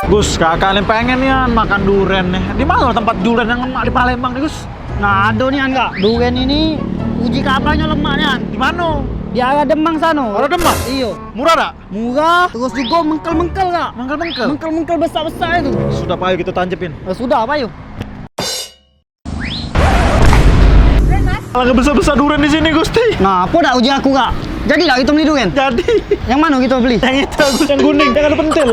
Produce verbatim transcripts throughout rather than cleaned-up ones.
Gus, kakak ni pengen nian makan duren nih. Di mana tempat duren yang lemak di Palembang nih, Gus? Nah, ado nian, Kak. Duren ini uji kabarnyo lemak nian. Di mano? Di arah Demang sano. Arah Demang? Iyo. Murah dak? Murah, terus jugo mengkel-mengkel, Kak. Mengkel-mengkel? Mengkel-mengkel besak-besak itu. Sudah, payo kito tancepin. Eh, sudah, payo. Alangkah besak-besak duren di sini, Gusti. Nah, apo dak uji aku, Kak? Jadi dak kito beli duren? Jadi. Yang mano kito beli? Yang itu, Gus, yang kuning, yang ado pentil.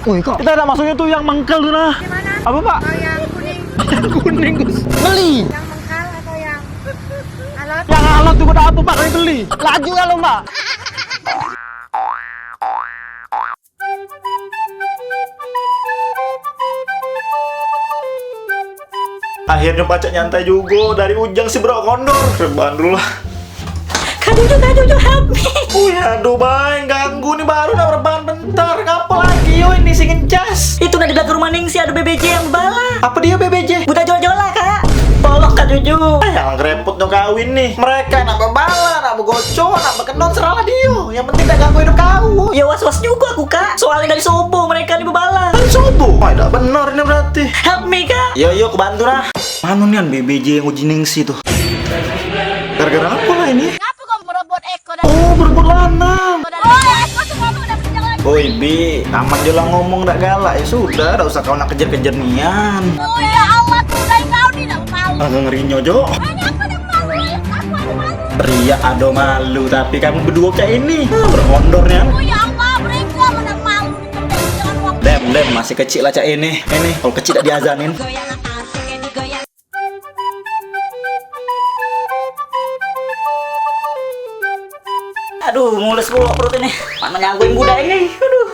Woi, Kak. Kito ado maksudnyo tuh yang mengkel tuh, nah. Di mana? Apo, Pak? Oh, yang kuning. Yang kuning, Gus. Beli. Yang mengkel atau yang alot? Yang alot tuh pada apo, Pak? Kami beli. Laju kalo, Mbak. Akhirnyo pacak nyantai jugo, dari ujang si Bro Kondor. Rebahan dulu lah. Kak Juju, Kak Juju, help me. Wih, aduh, Bang, ganggu nih, baru nak rebahan bentar. Ngapo lagi yo ini sing ngecas? Itu nak di belakang rumah Ningsih ado B B J yang bala. Apo dio B B J? Budak jola-jola, Kak. Tolong, Kak Juju. Ah, yang repot no kawin nih. Mereka nak bebala, nak begocok, nak bekenon, serahlah dio. Yang penting dak ganggu hidup kau. Ya, was-was jugo aku, Kak. Soalnyo dari subuh mereka ni bebala. Dari subuh? Wah, dak bener ini berarti. Help me, Kak. Yo, yo, aku bantu lah. Mano nian B B J yang uji Ningsih tuh? Gara-gara apo lah ini? Ngapo kau merebut Eko dan... Oh, merebut lanang. Oh, Eko tuh kamu udah kenceng lagi. Oi, Bi, aman jo lah ngomong dak galak. Ya sudah, dak usah kau nak kejer-kejer nian. Oh, ya Allah, tuh dari kau ni dak malu. Agak ngerinyo jo. Banyak apa dak malu? Aku ado malu. Teriak ado malu, tapi kamu beduo cak ini. Ah, berondor nian. Oh, ya Allah, mereka mana malu. Dem, dem, masih kecik lah cak ini. Ini, kalau kecik dak diazanin. Aduh, mules pulo perut ini. Mano nyangguin budak ini? Aduh.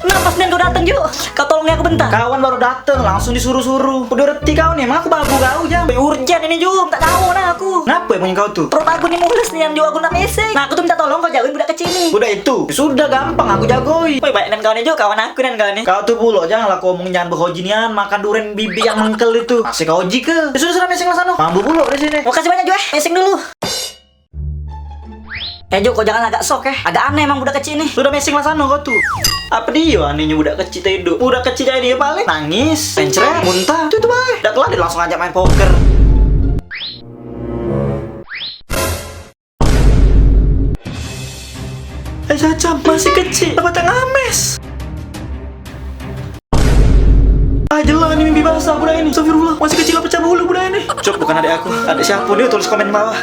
Nah, pas nian kau dateng, Ju. Kau tolongi aku bentar. Kawan baru dateng, langsung disuruh-suruh. Udah reti kau nih, emang aku babu kau, Jang. Wih, urgen ini, Ju. Tak tahu nah aku. Ngapo emang kau tuh? Perut aku ni mules nian, Ju. Aku nak mesek. Nah, aku tuh minta tolong kau jauhin budak kecik ni. Budak itu? Sudah gampang, aku jagoi. Wih, baik nian kau ni, Ju. Kawan aku nian kau ni. Kau tuh pulo, janganlah kau omong jangan behoji nian, makan duren bibik yang mengkel itu. Masih kau hoji ke? Ya sudah, sudah, meseng lah sano. Mambu pulo di sini. Makasih banyak, Ju, eh. Meseng dulu. Eh, Ju, kau jangan agak sok, eh. Agak aneh emang budak kecik ni. Sudah meseng lah sano kau tuh. Apa dio anehnyo budak kecik tadi tu? Budak kecik tadi dio paling nangis, mencret, muntah. Itu, itu bae. Dak kelar dio langsung ajak main poker. Eh, Cacam, masih kecik, apa tak ngames? Ah, jelas ni mimpi basah budak ini. Astagfirullah, masih kecik lah pecah bulu budak ini. Cuk, bukan adik aku. Adik siapa dia? Tulis komen bawah.